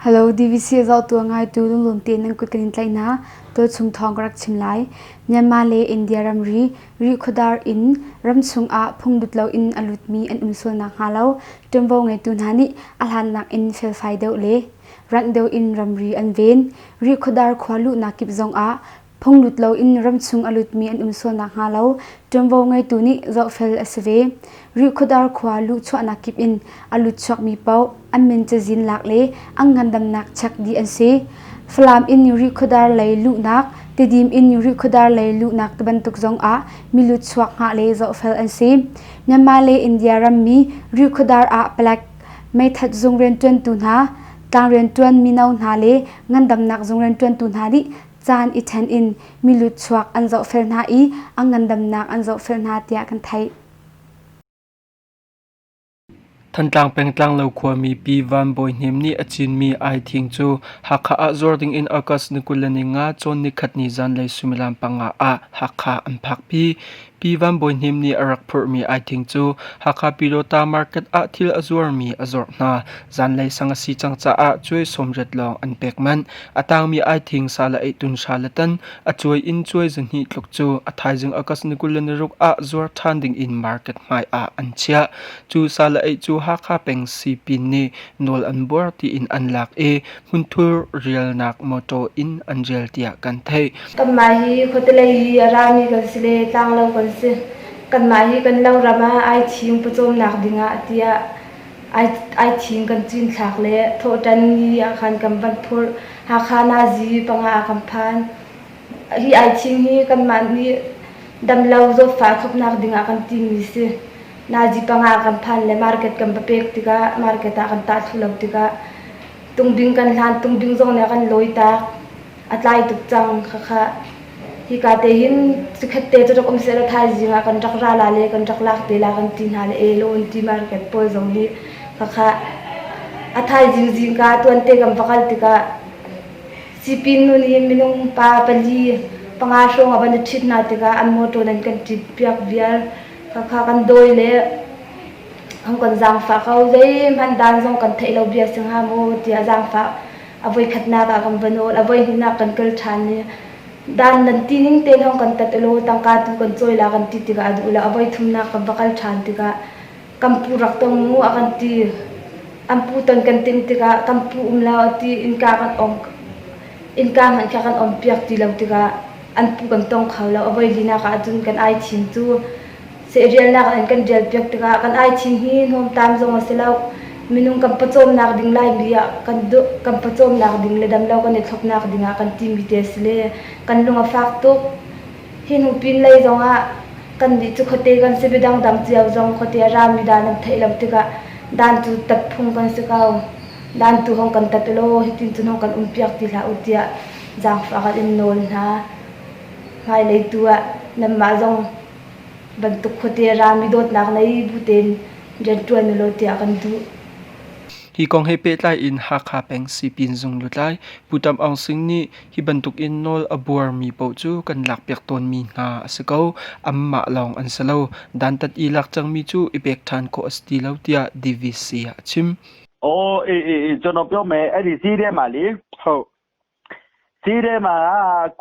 Hello DVC a zohtu a ngaitu lunglawm tein nan kut kan in tlaih hna. Tualchung thawng ka rak chim lai. Myanmar le India ramri Rihkhawdar in ramchung ah phunglut loin a lutmi an um sual nakhnga lo ṭuanvo ngeitu hna nih a hlannak in felfai deuh le ranh deuh in ramri an ven. Rihkhawdar khua luhnak kip zongah Phunglut loin ramchung a lutmi an um sual nakhnga lo ṭuanvo ngeitu nih zohfel a si ve. Rihkhawdar khua luhchuahnak kip in a lutchuakmi paoh an min cazin lak le an ngandamnak check dih an si. Falam in Rihkhawdar lei luhnak, Tidim in Rihkhawdar lei luhnak tibantuk zongah milutchuak hngah le zohfel an si. Myanmar le India rammi Rihkhawdar ah palek meithat zung rianṭuantu hna, tlang rianṭuan mino hna le ngandamnak zung rianṭuantu hna nih caan i ṭhen in milut chuak an zohfel hna i an ngandamnak an zohfel hna tiah kan theih. Thantlang peng Tlanglo khuami Pi Van Bawi Hnem nih a cinmi aithing cu Hakha ah zuar dingin August ni 25 cawn nikhat ni zanlei suimilam panga ah Hakha an phakpi. Pi Van Bawi Hnem nih a rak phurhmi aithing cu Hakha Pyidawta market ah thil a zuarmi a zawrh hna. Zanlei sang a si cang caah cuai sawmriat lawng an pek manh. A tangmi aithing sa le eihtun hra le tan a cuai in cuai zahnih tluk cu a thaizing August ni 26 ah zuar ṭhan ding in market hmai ah an chiah. Cu sa le eih cu Hakha peng sipin nih nawl an buar tiin an lak i hmunthur rialnak mawṭaw in an rial tiah kan theih. Kanmah hi khuatelei hi a rami kan si le tlanglo kan si. Kanmah hi kan loram ah ai thing pawcawmnak dingah tiah ai thing kan cinthlak le thawhṭan ni ah khan kan van phurh. Hakha nazi panga ah kan phan. Hi ai thing hi kanmah nih damlo zawtfah thlopnak dingah kan timi si. Nazi panga kan phan le market kan va pek tikah market ah kan tah thlu lo tikah tungbing kan hlan tungbing zong nih a kan lawi tak. A tlai tuk cang khakha. Hika te hin cikhat te cu rak um sehlaw thaizing ah kan rak ra la le kan rak lak te la kan ti hna le e law an ti market pawl zong nih khakha a thaizing zingka tuante kan va kal tikah sipin nu nih minung pa pali panga hrawng a van i ṭhit hna tikah an motor nan kan ṭit piak vial khakha kan dawi le an kan zaangfah ko zeihmanh dan zong kan theih lo bia si hnga maw tiah zaangfah a voikhatnak ah kan va nawl a voihnihnak kan kal ṭhan i dan nan ti ning te hong kan tat ulaw tangka tu kan cawi la kan ti tikah a duh lo a voithumnak kan va kal ṭhan tikah kan pu rak tong mu a kan ti an pu ton kan tim tikah kan pu um lo a ti innka kan ong innka hmanh kha kan on piak ti lo tikah an pu kan tong kho lo a voilinak ah cun kan ai thin cu Sehrialnak an kan rialpiak tikah kan aithing hi hnawmtam zong a si lo. Minung kan pawcawmnak ding Laimi ah kan duh, kan pawcawmnak ding le damlo kan i thlopnak ding ah kan timi te a si le kan lung a fak tuk. Hi hnu pinlei zongah kannih cu khuate kan si biadang dang cio zong khuate a rami dan an theih lo tikah dan cu tat phung kan si ko. Dan tu hong kan tat ulaw hitin cun hong kan umpiak ti hlah u tiah zaangfah kan in nawl hna. Hmailei tu ah nanmah zong bantuk khuate rami dawtnak nei bu tein rianṭuan ulaw tiah kan duh. Hi kong he pehtlai in Hakha peng sipin zung lutlai Pu Tam Aung Sing nih hi bantuk in nawl a buarmi paoh cu kan lakpiak tawnmi hna a si ko. Anmah lawng an si lo. Dantat i lak cangmi cu i pek ṭhan khawh a si ti lo tiah DVC ah a chim. အော်အေးအေးအေးကျွန်တော်ပြောမယ်အဲ့ဒီဈေးထဲမှာလေ ဟုတ် ဈေးထဲမှာ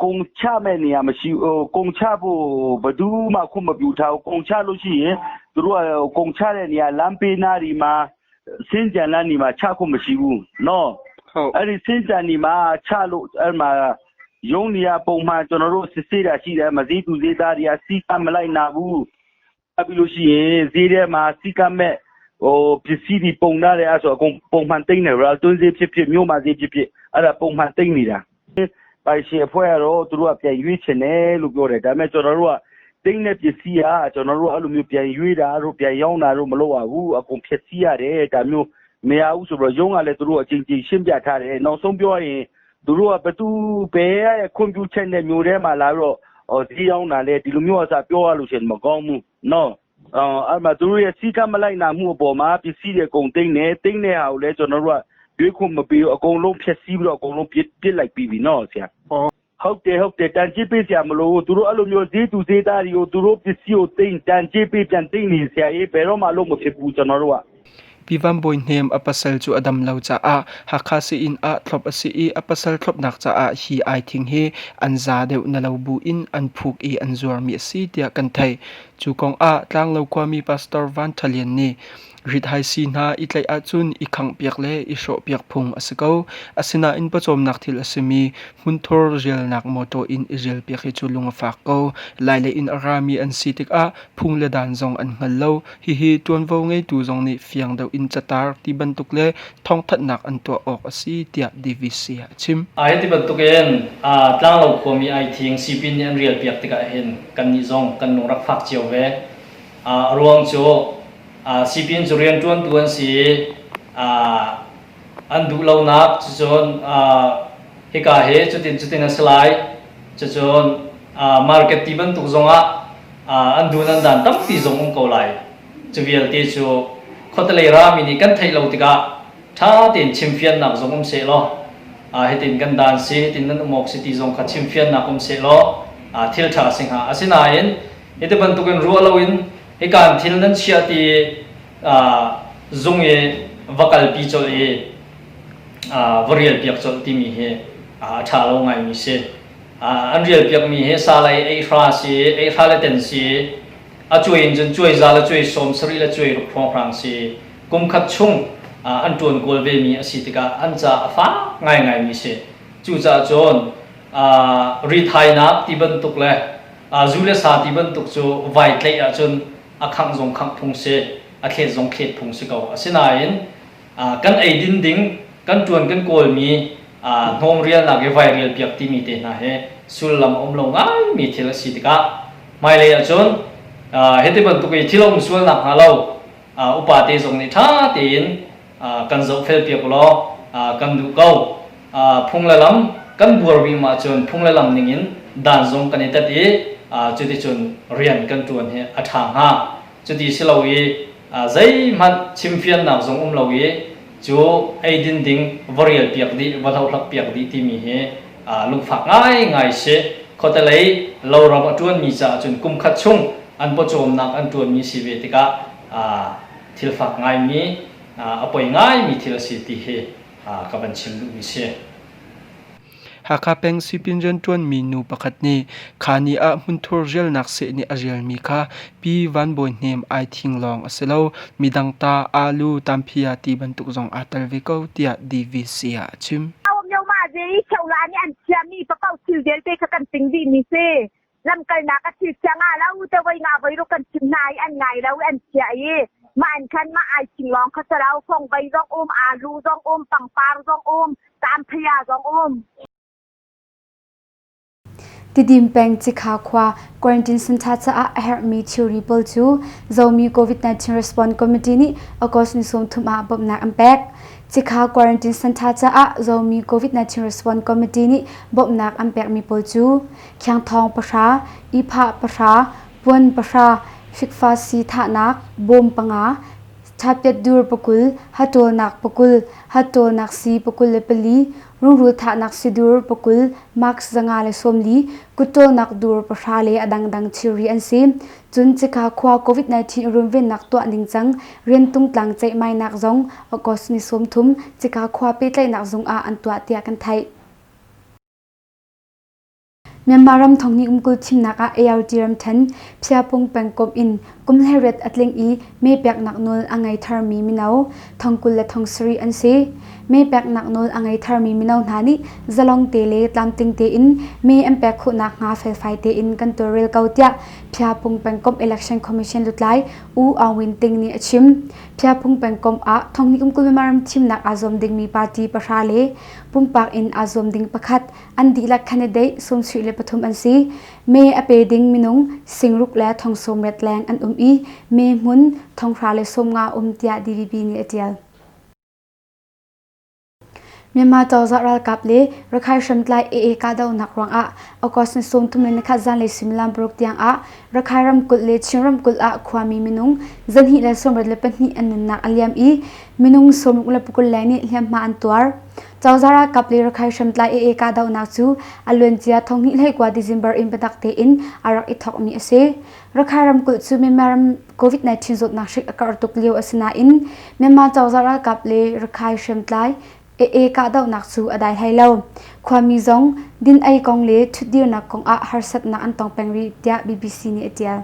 ကုန်ချမဲ့နေရာမရှိဟိုကုန်ချဖို့ဘယ်သူမှခွင့်မပြုထားဘူးကုန်ချလို့ရှိရင်သူတို့ကကုန်ချတဲ့နေရာလမ်းဘေးနားဒီမှာစင်ကြံလမ်းဒီမှာချခွင့်မရှိဘူးနော် ဟုတ် အဲ့ဒီစင်ကြံဒီမှာချလို့အဲ့မှာရုံးနေရာပုံမှန်ကျွန်တော်တို့စစ်ဆေးတာရှိတယ်မဈေးသူဈေးသားတွေကစီးကမလိုက်နာဘူး ပြီးလို့ရှိရင်ဈေးထဲမှာစီးကမ်းမဲ့ဟိုပစ္စည်းတွေပုံထားတယ်အဲ့ဆိုအကုန်ပုံမှန်တိတ်နေရတွင်းဈေးဖြစ်ဖြစ်မြို့မှာဈေးဖြစ်ဖြစ်အဲ့ဒါပုံမှန်တိတ်နေတာပိုင်ရှင်အဖွဲ့ကတော့သူတို့ကပြန်ရွေးချင်တယ်လို့ပြောတယ်ဒါပေမဲ့ကျွန်တော်တို့ကတိတ်တဲ့ပစ္စည်းကကျွန်တော်တို့အဲ့လိုမျိုးပြန်ရွေးတာတို့ပြန်ရောင်းတာတို့မလုပ်ရဘူးအကုန်ဖျက်ဆီးရတယ်ဒါမျိုးမရဘူးဆိုတော့ရုံးကလည်းသူတို့အချိန်ချင်းရှင်းပြထားတယ်နောက်ဆုံးပြောရင်သူတို့ကဘသူဘယ်ရဲ့ခွင့်ပြုချက်နဲ့မျိုးထဲမှာလာတော့ဟိုဈေးရောက်တာလေဒီလိုမျိုးအစားပြောရလို့ရှိရင်မကောင်းဘူး နော်အော်အဲ့မှာသူတို့ရဲ့စီးကမ်းမလိုက်နာမှုအပေါ်မှာပစ္စည်းတွေအကုန်သိမ်းတယ်သိမ်းတဲ့ဟာကိုလည်းကျွန်တော်တို့ကရွေးခွင့်မပေးဘူးအကုန်လုံးဖျက်ဆီးပြီးတော့အကုန်လုံးပစ်ပစ်လိုက်ပြီးပြီနော်ဆရာဟုတ်တယ်ဟုတ်တယ်တန်ချစ်ပေးဆရာမလို့သူတို့အဲ့လိုမျိုးဈေးသူဈေးသားတွေကိုသူတို့ပစ္စည်းကိုသိမ်းတန်ချစ်ပေးပြန်သိမ်းနေဆရာကြီးဘယ်တော့မှလို့မဖြစ်ဘူးကျွန်တော်တို့က။ Pi Van Bawi Hnem a pasal cu a dam lo caah Hakha sii-inn ah thlop a si i a pasal thlopnak caah hi aithing hi an za deuh na lo bu in an phuk i an zuarmi a si tiah kan theih. Cu kong ah Tlanglo khuami Pastor Van Ṭha Lian nih rithaisii hna i tlaih ahcun i khanghpiak le i hrawhpiak phung a si ko. Asinain pawcawmnak thil a simi hmunthur rialnak mawṭaw in i rialpiak hi cu lung a fak ko. Lailei in a rami an si tikah phung le dan zong an hngal lo. Hihi ṭuanvo ngeitu zong nih fiang deuh in catar ti bantuk le thawngthanhnak an tuah awk a si tiah DVC ah a chim. Hi ti bantukin Tlanglo khuami aithing sipin nih an rialpiak tikah hin kannih zong kan lung rak fak cio ve. A ruang cu sipin cu rianṭuantu an si i an duh lonak cucun hika hi cutin cutin a si lai. Cucun market ti bantuk zongah an dun an dan tampi zong um ko lai. Cu vialte cu khuatelei rami nih kan theih lo tikah ṭha tein chimfiannak zong um sehlaw hitin kan dan si hitin nan um awk si ti zong kha chimfiannak um sehlaw thil ṭha a si hnga. Asinain hiti bantukin ruah loin hikan thil nan chiah ti zung i va kalpi colh i va rialpiak colh timi hi a ṭha lo ngaimi si. An rialpiakmi hi salai eihra si, eihra le ten si, a cuai in cun cuai za le cuai sawm sarih le cuai ruk hrawnghrang si. Kum khat chung an ṭuan kawl vemi a si tikah an ca a fak ngaingaimi si. Cucaah cun rithainak ti bantuk le zu le sa ti bantuk cu vai tlaih ahcun a khangh zong khangh phung si, a thlet zong thlet phung si ko. Asinain kan eidin ding kan ṭuan kan kawlmi hnawm rialnak i vai rialpiak timi te hna hi sullam a um lo ngaimi thil a si tikah hmailei ahcun hiti bantuk i thil a um sual nakhnga lo upa te zong nih ṭha tein kan zohfel piak law kan duh ko. Phung le lam kan buar vim ahcun phung le lam ningin dan zong kan i tet i cuticun rian kan ṭuan hi a ṭha hnga. Cuti si lo i zeihmanh chimfiannak zong um lo i cu eidin ding va rialpiak dih, va hlohlak piak dih timi hi lungfak ngaingai si. Khuatelei loram a ṭuanmi caah cun kum khat chung an pawcawmnak an ṭuanmi si ve tikah thil fak ngaimi, a poi ngaimi thil a si ti hi ka van chim duhmi si. Hakha peng sipin rianṭuanmi nu pakhat nih kha ni ah hmunthur rialnak seh nih a rialmi kha Pi Van Bawi Hnem ai thing lawng a si lo, midang ta aalu, tamphia ti bantuk zong aa tel ve ko tiah DVC ah a chim. Lamkalnak a thil sia nga lo te voi nga voi ruk kan chim hna i an ngai lo i an chia i mah an khan mah ai thing lawng kha si lo fongvei zong um aalu zong um pangpar zong um tamphia zong um. Tidim peng Cikha khua quarantine center caah a herhmi thilri pawl cu Zomi COVID-19 Response Committee nih August ni 30 ah bawmhnak an pek. Cikha quarantine center caah Zomi COVID-19 Response Committee nih bawmhnak an pekmi pawl cu Khiangthawng pahra, ihphah pahra, puan pahra, fikfa sii thahnak bawm panga, ṭhapiat dur pakul, haṭawlnak pakul, haṭawlnak sii 24, rungrul thahnak sidur pakul, mask 140, kutṭawlnak dur pahra le a dangdang thilri an si. Cun Cikha khua COVID-19 runvennak tuah ningcang rian tungtlang ceihmainak zong August ni 30 Cikha khua pehtlaihnak zung ah an tuah tiah kan theih. Myanmar ram thonghnih umkul thimnak ah ART ramṭhen Phiapung pengkomh in kum 18 a tling i mee peknak nawl a ngei tharmi mino thong 20 le thong sarih an si. Mee peknak nawl a ngei tharmi mino hna nih zalong te le tlamtling tein mee an pek khawh nakhnga felfai tein kan tawlrel ko tiah Phiapung pengkomh Election Commission lutlai U Aung Win Ting nih a chim. Phiapung pengkomh ah thonghnih kumkul Myanmar ram thimnak aa zuam dingmi party pahra le pumpak in aa zuam ding pakhat An dihlak candidate 73 an si. Mee a pe ding minung singruk le thong sawmriat leng an um i mee hmun thonghra le sawmnga um tiah DVB nih a ṭial. Myanmar cozah ralkap le Rakhine hriamtlai AA kahdohnak ruangah August ni 31 zanlei suimilam paruk tiangah Rakhine ramkulh le Chin ramkulh ah khuami minung 224 an nunnak a liam i minung 64 leng nih hliamhma an tuar. Cozah ralkap le Rakhine hriamtlai AA kahdohnak cu a luancia 2021 December in biatak tein a rak i thawkmi a si. Rakhine ramkulh cu Myanmar ram COVID-19 zawtnak hrik a karh tuk lio a si nain Myanmar cozah ralkap le Rakhine hriamtlai AA kahdohnak cu a dai hlei lo. Khuami zong din-ei kong le ṭhutdirnak kong ah harsatnak an tong peng rih tiah BBC nih a ṭial.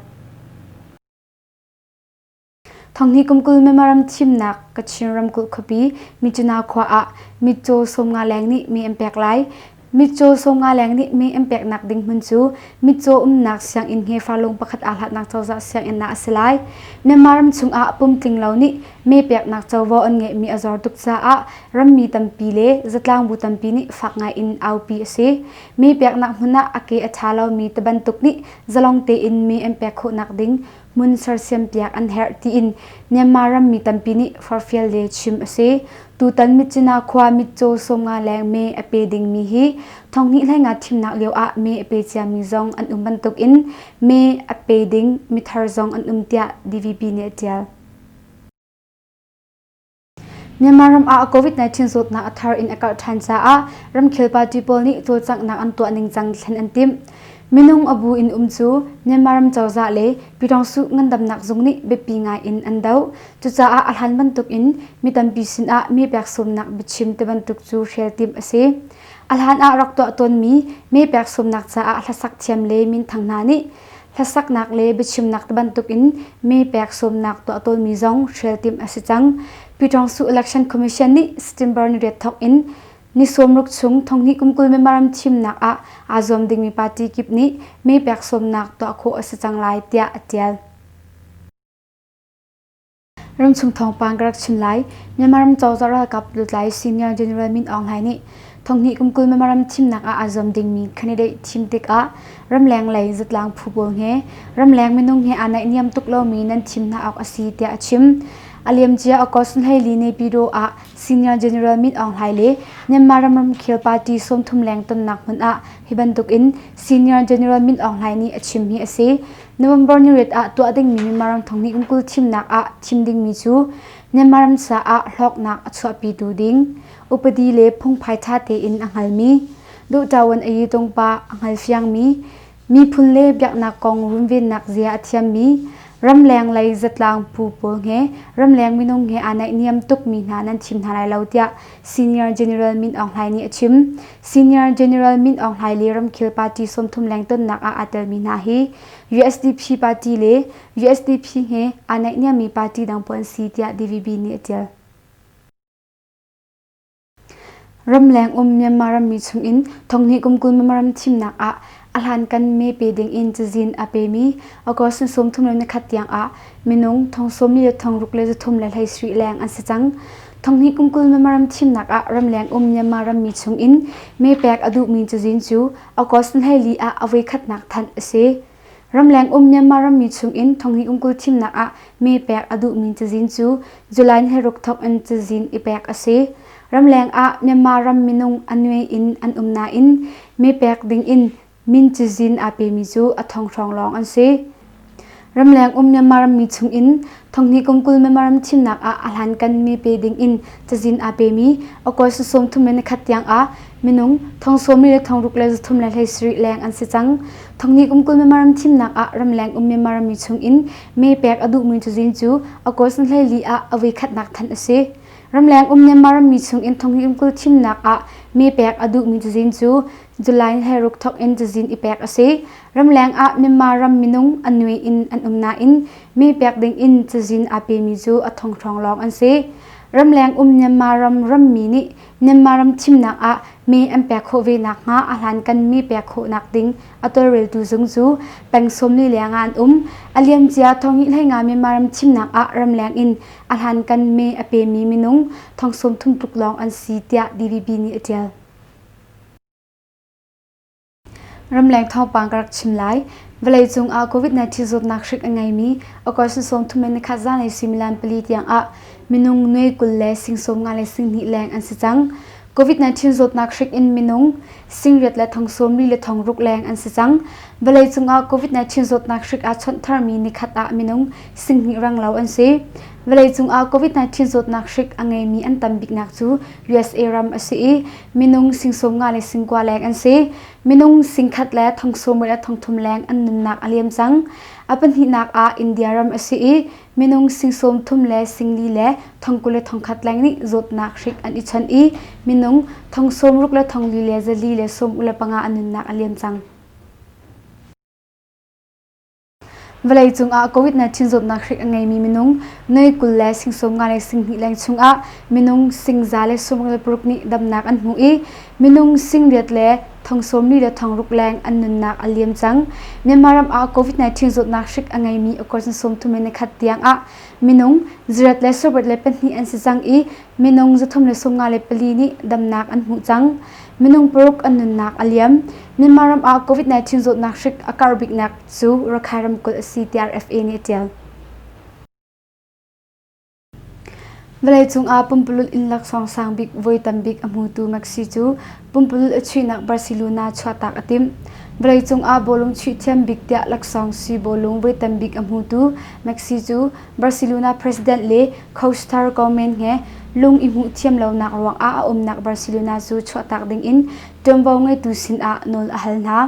Thonghnih kum 20 Myanmar ram thimnak Kachin ramkulh khuapi Myitkyina khua ah mitcaw 50 leng nih mee an pek lai. Mitcaw 50 leng nih mee an peknak ding hmun cu mitcaw umnak sianginn he farlung pakhat aa hlatnak cozah sianginn ah a si lai. Myanmar ram chungah pumtling lo nih mee peknak covo an ngeihmi a zor tuk caah rammi tampi le zatlangbu tampi nih fak ngai in aupi a si. Mee peknak hmun ah a ke a ṭha lomi tibantuk nih zalong tein mee an pek khawhnak ding hmun sersiampiak an herh tiin Myanmar rammi tampi nih forhfial le chim a si. Tutan Myitkyina khua mitcaw 50 leng mee a pe dingmi hi thonghnih hleinga thimnak lio ah mee a pe ciami zong an um bantukin mee a pe ding mithar zong an um tiah DVB nih a ṭial. Myanmar ram ah COVID-19 zawtnak a thar in a karh ṭhan caah ramkhel party pawl nih cawlcanghnak an tuah ningcang thlen an timh. Minung a bu in um cu Myanmar ram cozah le Pyidawngsuh ngandamnak zung nih biapi ngai in an doh. Cucaah a hlan bantuk in mi tampi sinah mi pek sawmnak biachim tibantuk cu hrial timh a si. A hlan ah rak tuah tawnmi mee pek sawmnak caah hlasak thiam le minthang hna nih Hlasaknak le biachimnak tibantuk in mee pek sawmnak tuah tawnmi zong hrial timh a si cang. Pyitawngsu Election Commission nih September ni riat thawk in ni 60 chung thonghnih kum 20 Myanmar thimnak ah aa zuam dingmi party kip nih mee pek sawmnak tuah khawh a si cang lai tiah a tial. Ramchung thawngpang ka rak chim lai. Myanmar ram cozah ralkap lutlai Senior General Min Aung Hlaing nih thonghnih kum 20 Myanmar ram thimnak ah aa zuam dingmi candidate thim tikah ramleng lei zatlang phu pawl he ramleng minung he aa naihniam tuk lomi nan thim hna awk a si tiah a chim. A liamcia August 24 Naypyidaw ah Senior General Min Aung Hlaing le Myanmar ram ramkhel party 30 leng tonnak hmun ah hi bantuk in Senior General Min Aung Hlaing nih a chim hi a si. November ni riat ah tuah dingmi Myanmar ram thonghnih kum 20 thimnak ah thim dingmi cu Myanmar ram caah hlawknak a chuahpitu ding upadi le phungphai ṭha tein a hngalmi, duhṭawan a yi pa a hngalfiangmi, miphun le biaknak kong runvennak zia a thiammi, ramleng lei zatlang phu pawl he ramleng minung he aa naihniam tukmi hna nan thim hna lai lo tiah Senior General Min Aung Hlaing nih a chim. Senior General Min Aung Hlaing le ramkhel party 30 leng tonnak ah aa telmi hna hi USDP party le USDP he aa naihniammi party dang pawl an si tiah DVB nih a ṭial. Ramleng um Myanmar rammi chungin thonghnih kum 20 Myanmar ram thimnak ah a hlankan mee pe dingin cazin a pemi August 31 tiang ah minung thong 46,317 leng an si cang. Thonghnih kum 20 Myanmar ram thimnak ah ramleng um Myanmar rammi chungin mee pek a duhmi cazin cu August 24 ah a voikhatnak thanh a si. Ramleng um Myanmar rammi chungin thonghnih kum 20 thimnak ah mee pek a duhmi cazin cu July 26 thawk in cazin i pek a si. Ramleng ah Myanmar ram minung a nuai in an um nain mee pek dingin min cazin aa pemi cu a thong hrawng lawng an si. Ramleng um Myanmar rammi chungin thonghnih kum 20 Myanmar ram thimnak ah a hlankan mee pe dingin cazin aa pemi August 31 tiang ah minung thong 46,337 leng an si cang. Thonghnih kum 20 Myanmar ram thimnak ah ramleng um Myanmar rammi chungin mee pek a duhmi cazin cu August 24 ah a voikhatnak thanh a si. Ramleng um Myanmar rammi chungin thonghnih kum 20 thimnak ah mee pek a duhmi cazin cu July 26 thawk in cazin i pek a si. Ramleng ah Myanmar ram minung a nui in an um nain mee pek ding in cazin aa pemi cu a thong hrawng lawng an si. Ramleng um Myanmar ram rammi nih Myanmar ram thimnak ah mee an pek khawh ve nakhnga a hlankan mee pek khawhnak ding a tawlreltu zung cu peng 40 leng ah an um. A liamcia 2015 Myanmar ram thimnak ah ramleng in a hlankan mee a pemi minung thong 30 tluk lawng an si tiah DVB nih a ṭial. Ramleng thawngpang ka rak chim lai. Vawleicung ah COVID-19 zawtnak hrik a ngeimi August 31 zanlei suimilam pali tiang ah minung nuai 20 le sing 50 le sing hnih leng an si cang. COVID-19 zawtnak hrik in minung singriat le thong 40 le thong ruk leng an si cang. Vawleicung ah COVID-19 zawtnak hrik aa chawnh tharmi nikhat ah minung singhnih renglo an si. Vawleicung ah COVID-19 zawtnak hrik a ngeimi an tam biknak cu USA ram a si i minung sing sawm nga le sing kua leng an si. Minung sing khat le thong sawm le thong thum leng an nunnak a liam cang. A pahnihnak ah India ram a si i minung sing sawm thum le sing li le thong 20 le thong khat leng nih zawtnak hrik an i chawnh i minung thong sawm ruk le thong li le zali le sawm u le panga an nunnak a liam cang. Vawleicung ah COVID-19 zawtnak hrik a ngeimi minung noi 20 le sing sawm nga le sing hnih leng chungah minung sing za le sawm le paruk nih damnak an hmu i minung sing riat le thong sawm li le thong ruk leng an nunnak a liam cang. Myanmar ram ah COVID-19 zawtnak hrik a ngeimi August 30 ni khat tiang ah minung zirat le sobat le pahnih an si cang i minung 354 nih damnak an hmuh cang. Minung paruk an nunnak a liam. Myanmar ram ah COVID-19 zawtnak hrik a karh biknak cu Rakhine ramkulh a si tiah RFA nih a ṭial. Vawleicung ah pumpululh inn laksawng sang bik voi tam bik a hmutu Messi cu pumpululh a chuihnak Barcelona chuahtak a timh. Vawleicung ah bawlung chuih thiam bik tiah laksawng sui bawlung voi tam bik a hmutu Messi cu Barcelona president le coach thar Koeman he lung i hmuh thiam lonak ruangah a umnak Barcelona cu chuahtak dingin ṭuanvo ngeitu sinah nawl a hal hna.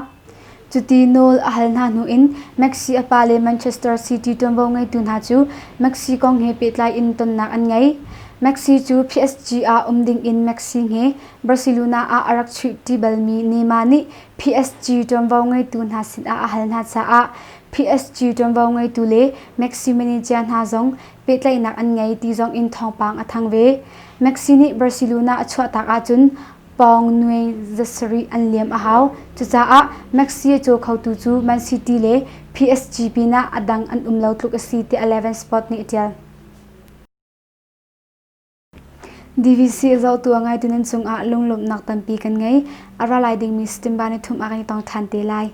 Cuti nawl a hal hna hnu in Messi a pa le Manchester City ṭuanvo ngeitu hna cu Messi kong he pehtlai in tonnak an ngei. Messi cu PSG ah um ding in Messi he Barcelona ah a rak chuihṭi balmi Neymar nih PSG ṭuanvo ngeitu hna sinah a hal hna caah PSG ṭuanvo ngeitu le Messi manager hna zong pehtlaihnak an ngei ti zong in thawngpang a thang ve. Messi nih Barcelona a chuahtak ahcun pawng nuai zasarih an liam a hau. Cucaah Messi a caw khotu cu Man City le PSG pinah a dang an um lo tluk a si tiah Eleven Sport nih a ṭial. DVC a zohtu a ngaitu nan cungah lunglawmhnak tampi kan ngei. A ra lai dingmi September ni thum ah kan i tong ṭhan te lai.